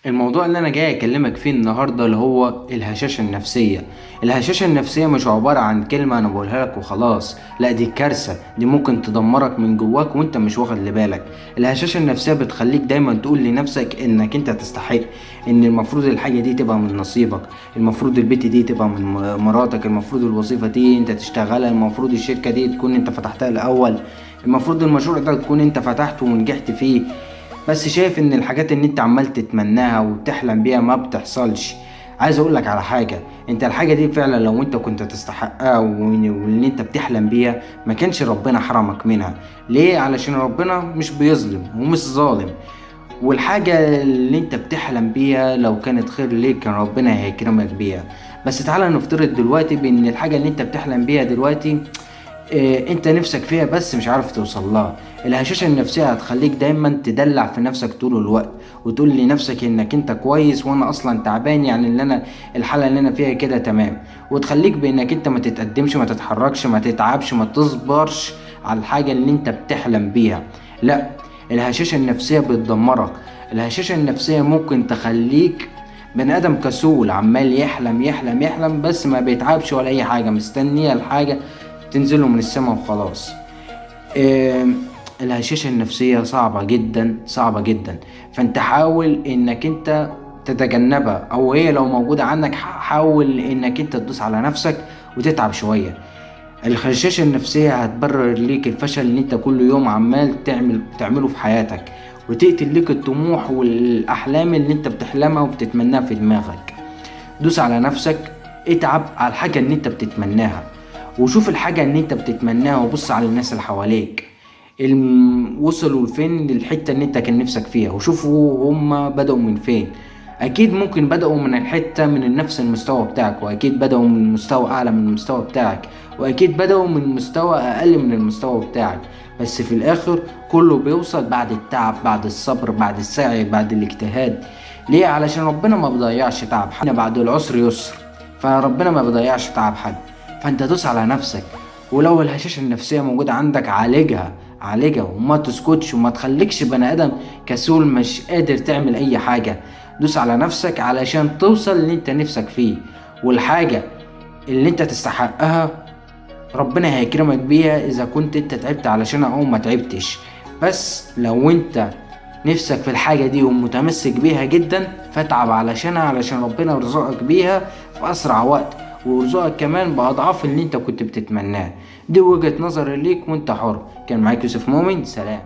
الموضوع اللي انا جاي اكلمك فيه النهارده اللي هو الهشاشة النفسية. الهشاشة النفسية مش عبارة عن كلمة انا بقولها لك وخلاص، لا دي كارثة، دي ممكن تدمرك من جواك وانت مش واخد لبالك. الهشاشة النفسية بتخليك دايما تقول لنفسك انك انت تستحق، ان المفروض الحاجة دي تبقى من نصيبك، المفروض البيت دي تبقى من مراتك، المفروض الوظيفة دي انت تشتغلها، المفروض الشركة دي تكون انت فتحتها الاول، المفروض المشروع ده تكون انت فتحته ونجحت فيه. بس شايف ان الحاجات اللي انت عمال تتمناها وبتحلم بيها ما بتحصلش. عايز اقولك على حاجة، انت الحاجة دي فعلا لو انت كنت تستحقها واللي انت بتحلم بيها ما كانش ربنا حرمك منها. ليه؟ علشان ربنا مش بيظلم ومش ظالم، والحاجة اللي انت بتحلم بيها لو كانت خير ليك كان ربنا هيكرمك بيها. بس تعالى نفترض دلوقتي بان الحاجة اللي انت بتحلم بيها دلوقتي انت نفسك فيها بس مش عارف توصل لها. الهشاشة النفسية هتخليك دايما تدلع في نفسك طول الوقت وتقول لنفسك انك انت كويس وانا اصلا تعبان، يعني اللي انا الحالة اللي انا فيها كده تمام، وتخليك بانك انت ما تتقدمش، ما تتحركش، ما تتعبش، ما تصبرش على الحاجة اللي انت بتحلم بيها. لا، الهشاشة النفسية بتدمرك. الهشاشة النفسية ممكن تخليك بني ادم كسول عمال يحلم يحلم يحلم بس ما بيتعبش ولا اي حاجة، مستنية الحاجة تنزله من السما وخلاص. الهشاشة النفسية صعبة جدا، صعبة جدا، فانت حاول انك انت تتجنبها، او هي لو موجودة عندك حاول انك انت تدوس على نفسك وتتعب شوية. الهشاشة النفسية هتبرر ليك الفشل اللي انت كل يوم عمال تعمله في حياتك، وتقتل ليك الطموح والاحلام اللي انت بتحلمها وبتتمناها في دماغك. دوس على نفسك، اتعب على الحاجة اللي انت بتتمناها، وشوف الحاجة اللي انت بتتمناها وبص على الناس اللي حواليك وصلوا لفين، للحتة اللي انت كان نفسك فيها، وشوفوا هما بدأوا من فين. اكيد ممكن بدأوا من الحتة من نفس المستوى بتاعك، واكيد بدأوا من مستوى اعلى من المستوى بتاعك، واكيد بدأوا من مستوى اقل من المستوى بتاعك، بس في الاخر كله بيوصل بعد التعب، بعد الصبر، بعد السعي، بعد الاجتهاد. ليه؟ علشان ربنا ما بيضيعش تعب حد، بعد العسر يسر، فربنا ما بيضيعش تعب حد. فانت دوس على نفسك، ولو الهشاشة النفسية موجودة عندك عالجها، عالجها وما تسكتش، وما تخليكش بني ادم كسول مش قادر تعمل اي حاجة. دوس على نفسك علشان توصل اللي انت نفسك فيه، والحاجة اللي انت تستحقها ربنا هيكرمك بيها اذا كنت انت تعبت علشانها او ما تعبتش. بس لو انت نفسك في الحاجة دي ومتمسك بيها جدا فاتعب علشانها، علشان ربنا يرزقك بيها في اسرع وقت، ويرزقك كمان بأضعاف اللي انت كنت بتتمناه. دي وجهة نظري ليك وانت حر. كان معاك يوسف مؤمن، سلام.